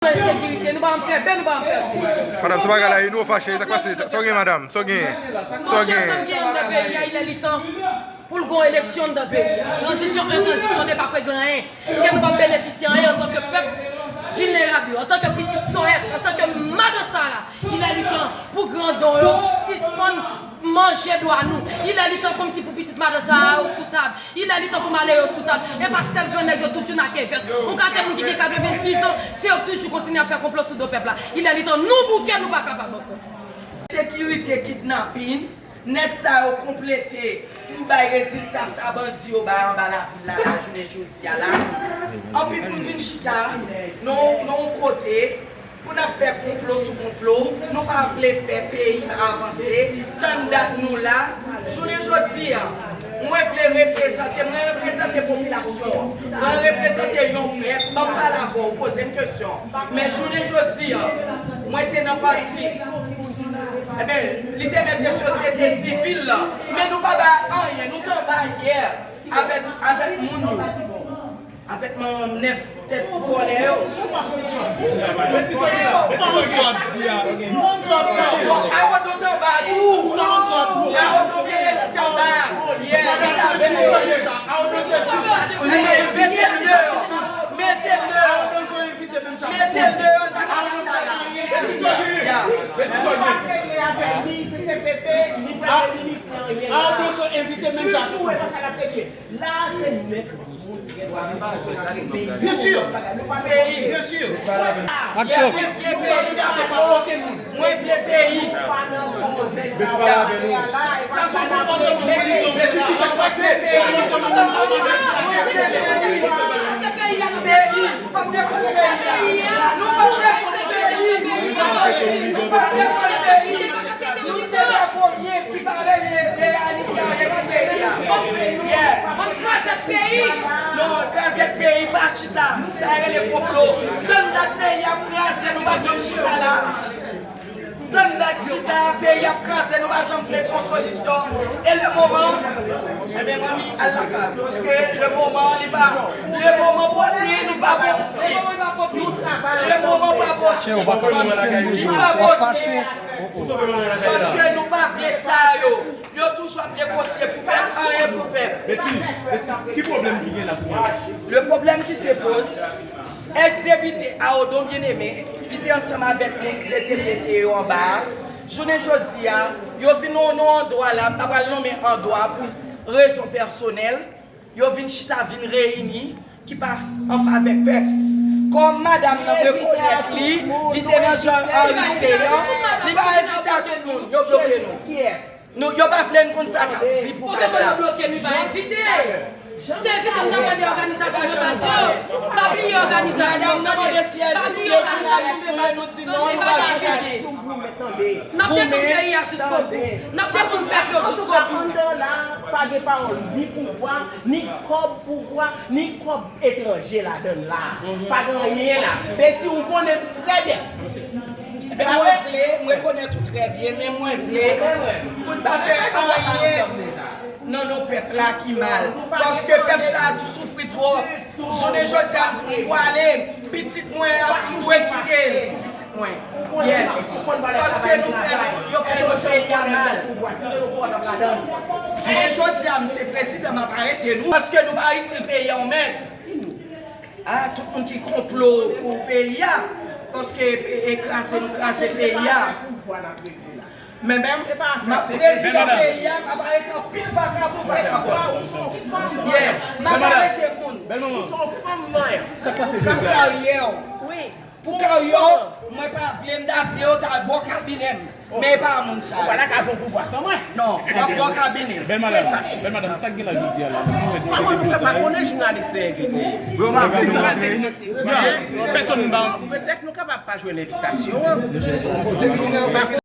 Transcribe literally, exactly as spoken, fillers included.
nan ensekirite, nou pa janm fè bè, nou pa janm fè se. Madanm, se bagay la, nou fache, sa k pase? Sa w gen, madanm? Sa w gen? Sa w gen? Monchè, sa k gen anndan peyi a, il est le temps pou l gen yon eleksyon anndan peyi a. Tranzisyon en, tranzisyon de pa p regle anyen. Ke nou p ap benefisye anyen antanke pèp vilnerab yo, antanke pitit Sohèt, antanke madan Sara. Il est le temps pou grandon yo sispann manje dwa nou. Il est le temps kòmsi pou pitit madan Sara yo sou tab. Il est le temps pou malere yo sou tab. E pa sèl gran nèg yo, tout youn ake vès. Yon katè moun ki gen katrevendiz an, se yo k toujou kontinye ap fè konplo sou do pèp la. Il est le temps nou bouke, nou pa kapab ankò. Sekirite, kidnapin, nèg sa yo konplete pou bay rezilta sa bandi yo bay anba lavil la, la jounen jodi a la. Anpi pou n vin chita nan, nan yon kote pou n ap fè konplo sou konplo, nou pa vle fè peyi avanse, tann dat nou la, jounen jodi a, mwen vle reprezante, mwen reprezante popilasyon an, mwen reprezante yon pèp, ban m pale avè w, poze m kesyon. Men jounen jodi a, mwen te nan pati, enben, li te mèt de sosyete sivil la, men nou pa bay anyen, nou t anba yè avèk, avèk moun yo, avèk manman nèf tèt vòlè yo. Bon, Awodo t anba tou. Awodo byen te anba. Yeah, li t avè yo. Mete l deyò. Mete l deyò. Mete l deyò, l pa ka chita la. Ya. Li pa regle afè ni C P T, ni premye minis, ni anyen. Awodo se envite menm jan tou. Sitou, e pa sa l ap regle. La, se nèg moun ki gen dwa viv nan peyi. Byen si. Peyi. Byen si. Aksyon. Mwen vle peyi. Mwen vle peyi. Sa se yon konpòtman pou moun ki tonbe la. Mwen vle peyi. Peyi. Nou p ap defann peyi a. Nou p ap defann peyi. Nou p ap defann peyi. Nou se pa volye ki pa reyalize anyen pou peyi a. Yeah. Ban krazèt peyi. Non, krazèt peyi pa chita. Sa rele konplo. Tann dat peyi ap kraze, nou pa janm chita la. Tann dat chita, peyi ap kraze, nou pa janm vle pran solisyon. E le moman, ebyen, manmi, al lakay. Paske le moman, li pa, le moman pou antre, li pa pwopis. Le moman pa posib. Li pa posib. Paske nou pa vle sa yo. Yo toujou ap negosye pou pèp, anyen pou pèp. Beti, Beti, ki pwoblèm ki gen la kounye a? Le problème qui se pose, ex depite Aodon Bien-Aimé, li te ansanm avèk moun ki se te mete yo anba a. Jounen jodi a, yo vin nan yon andwa la, m pa pral nonmen andwa pou rezon pèsonèl. Yo vin chita, vin reyini, ki pa an favè pèp. Kòm madanm nan rekonèt li, li te nan jan anrise an, li pa envite a tout moun, yo bloke nou. Nou, yo pa vle n konn sa k ap di pou pèp la. Kote moun yo bloke nou, pa envite. Si te envite, m ta pale òganizasyon de baz yo. Pa bliye òganizasyon. Madanm nan mande si, si yo jounalis, nou, nou di non, nou pa jounalis. N ap defann peyi a jiskobout. N ap defann pèp yo jiskobout. Pa gen pawòl, ni pouvwa, ni kòb pouvwa, ni kòb etranje ladann la. Pa gen anyen la. Beti, ou konnen nou trè byen. Men mwen vle, m rekonèt ou trè byen, men mwen vle pou n pa fè anyen nan non pèp la ki mal. Paske pèp sa a soufri twòp. Jounen jodi a, m pwale, pitit mwen ap, m dwe kite l pou pitit mwen. Yes. Paske nou fè, yo fè nou peyi a mal. Jounen jodi a, m se prezidan, m ap arete nou. Paske nou pa itil peyi a yon mèd. A, tout moun ki konplo pou peyi a. Paske e, e kraze, nou kraze peyi a. Men menm, m ap prezidan peyi a, m ap arete anpil vakabon, vakabon. Yeah, m ap arete moun. Bèl manman. Sa k pase jodi a? Pou karyè w. Pou karyè w, mwen pa vle, m ta vle w ta bò kabinè m. Men e pa moun sa. Ou pa ta ka pran pouvwa san mwen. Non, m ap bò kabinè m. Bèl madanm, bèl madanm, sa k gen la jodi a la? Kòman nou fè pa konnen jounalis te envite? Pèsonn pa. Petèt nou kapab pa jwenn envitasyon an.